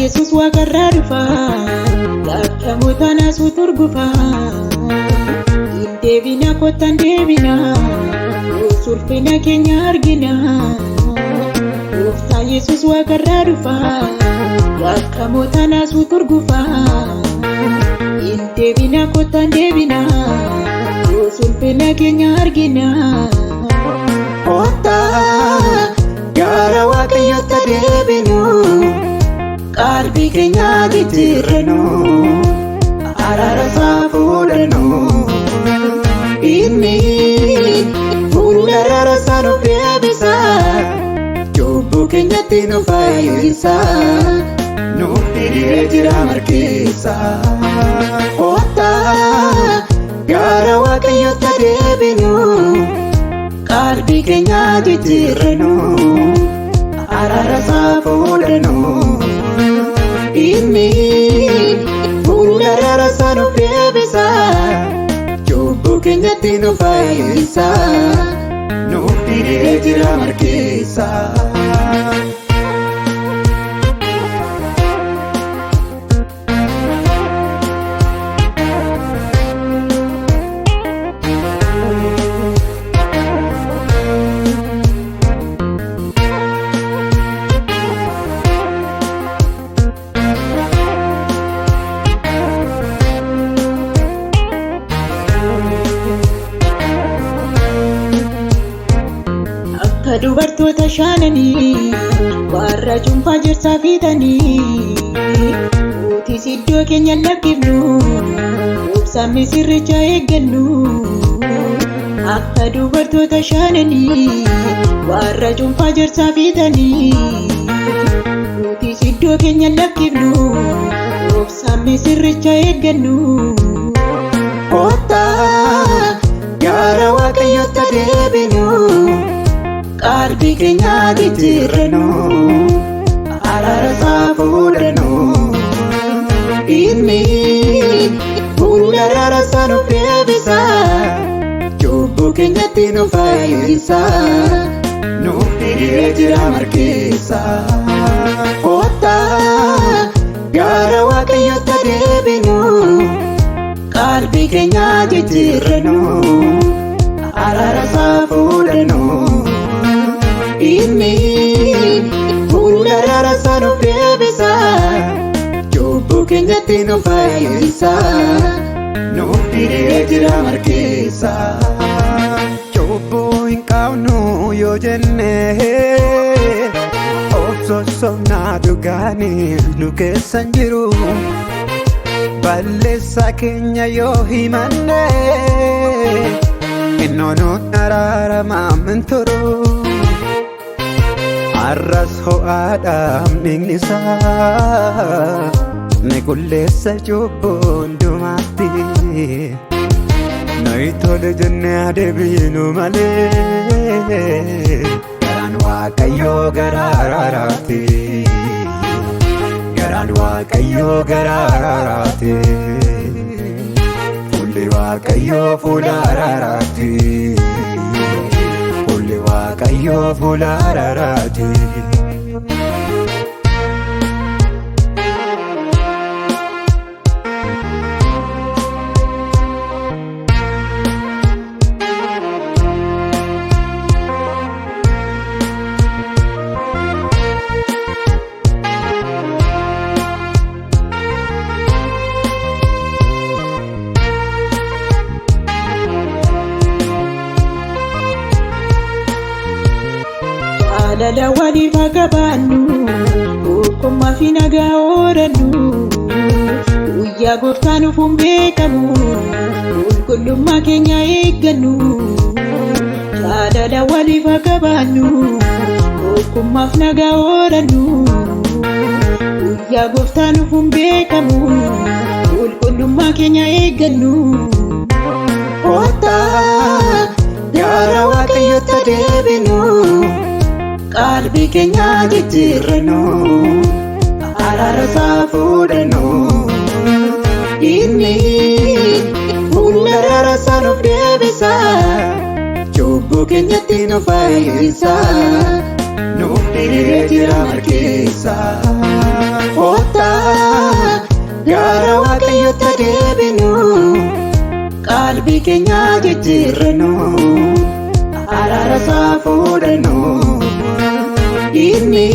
Yesus waaqarraa dhufa, yakkamoota naasuutu urgufa. Hin deebina kottaan deebina, yoos ulfina keenya argina. Gooftaa Yesus waaqarraa dhufa, yakkamoota naasuutu urgufa. Hin deebina kottaan deebina, yoos ulfina keenya argina. Kottaa gara Waaqayyootti deebinu, qalbii keenya jijjiirrannu, araara isaa fuudhannu. Inni fuula araara isaa nuuf deebisa, cubbuu keenyatti nu fayyisa, nuuf diriiree jira markeessa. Kottaa gara Waaqayyootti deebinu, qalbii keenya jijjiirrannu, araara isaa fuudhannu. Inni fuula araara isaa nuuf deebisa, cubbuu keenyatti nu fayyisa, nuuf diriiree jira markeessa. Akka dubartoota shaananii warra cuunfaa jirsaa fiixanii, nutis iddoo keenya hin lakkifnu, obsaan misirricha eeggannu. Akka dubartoota shaananii warra cuunfaa jirsaa fiixanii, nutis iddoo keenya hin lakkifnu, obsaan misirricha eeggannu. Kottaa gara Waaqayyootti deebinu, qalbii keenya jijjiirrannu, araara isaa fuudhannu. Inni fuula araara isaa nuuf deebisa, cubbuu keenyatti nu fayyisa, nuuf diriiree jira markeessa. Kottaa gara Waaqayyootti deebinu, qalbii keenya jijjiirrannu, araara isaa fuudhannu. Inni fuula araara isaa nuuf deebisa, cubbuu keenyatti nu fayyisa, nuuf diriiree jira markeessa. Cubbuu hin qabnu yoo jenne, of sossobnaa, dhugaanii nu keessa hin jiru. Balleessaa keenya yoo himanne, innoo nu araaramaa hin turu. Arras ho'aadhaam dhiigni isaa ni qulleessa cubbuu hundumaatti. Nuyi tole jennee adeemnu malee, garaan Waaqayyoo garaa araaraati. Garaan Waaqayyoo garaa araaraati. Fuulli Waaqayyoo fuula araaraati. Fuulli Waaqayyoo fuula araaraati. Jaalala waliif haa qabaannu, tokkummaa fi nagaa horannu. Guyyaa gooftaan dhufuun beekamu, qulqullummaa keenya eeggannu. Jaalala waliif haa qabaannu, tokkummaaf nagaa horannu. Guyyaa gooftaan dhufuun beekamu, qulqullummaa keenya eeggannu. Kottaa gara Waaqayyootti deebinu, qalbii keenya jijjiirrannu, araara isaa fuudhannu. Inni fuula araara isaa nuuf deebisa, cubbuu keenyatti nu fayyisa, nuuf diriiree jira markeessa. Kottaa Gara Waaqayyootti deebinu, qalbii keenya jijjiirrannu, araara isaa fuudhannu. Inni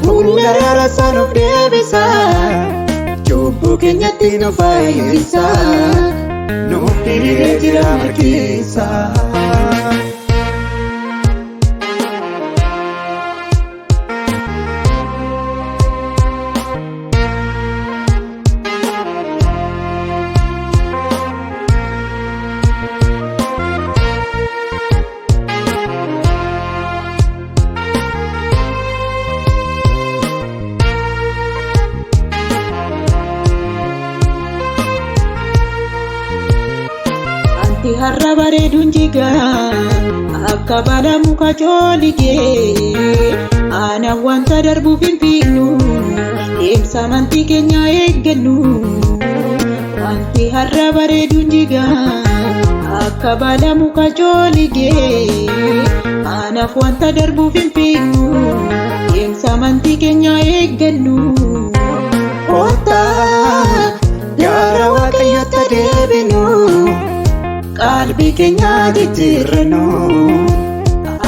fuula araara isaa nuuf deebisa, cubbuu keenyatti nu fayyisa, nuuf diriiree jira harkiisa. Wanti har'a bareeduun jiga akka baala muka cooligee ana wanta darbuuf hin fiignu deemsa amantii keenya eeggannu. Wanti har'a bareeduun jiga akka baala muka cooligee anaaf wanta darbuuf hin fiignu deemsa amantii keenya eeggannu. Kottaa gara Waaqayyootti deebinu, qalbii keenya jijjiirrannu,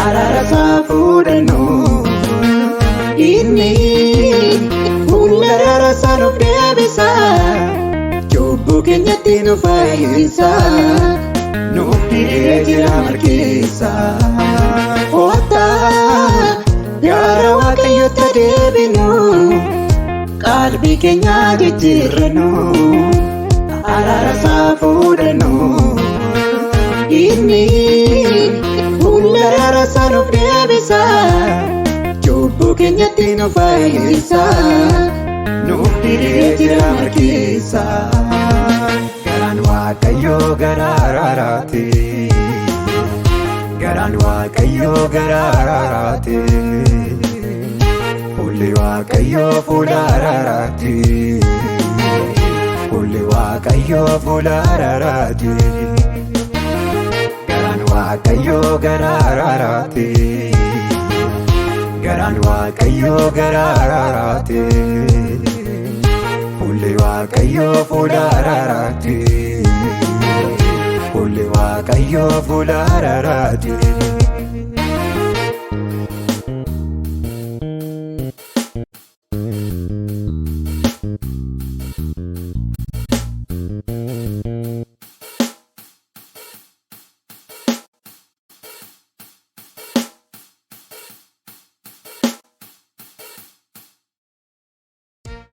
araara isaa fuudhannu. Inni fuula araara isaa nuuf deebisa, cubbuu keenyatti nu fayyisa, nuuf diriiree jira harkiisa. Kottaa gara Waaqayyootti deebinu, qalbii keenya jijjiirrannu, araara isaa fuudhannu. Inni fuula araara isaa nuuf deebisa, cubbuu keenyatti nu fayyisa, nuuf diriiree jira harkiisa. Garaan Waaqayyoo gara araaraati. Garaan Waaqayyoo gara araaraati. Fuulli Waaqayyoo fuula araaraati. Fuulli Waaqayyoo fuula araaraati. Garaan Waaqayyoo gara araaraati. Garaan Waaqayyoo gara araaraati. Fuulli Waaqayyoo fuula araaraati. Fuulli Waaqayyoo fuula araaraati.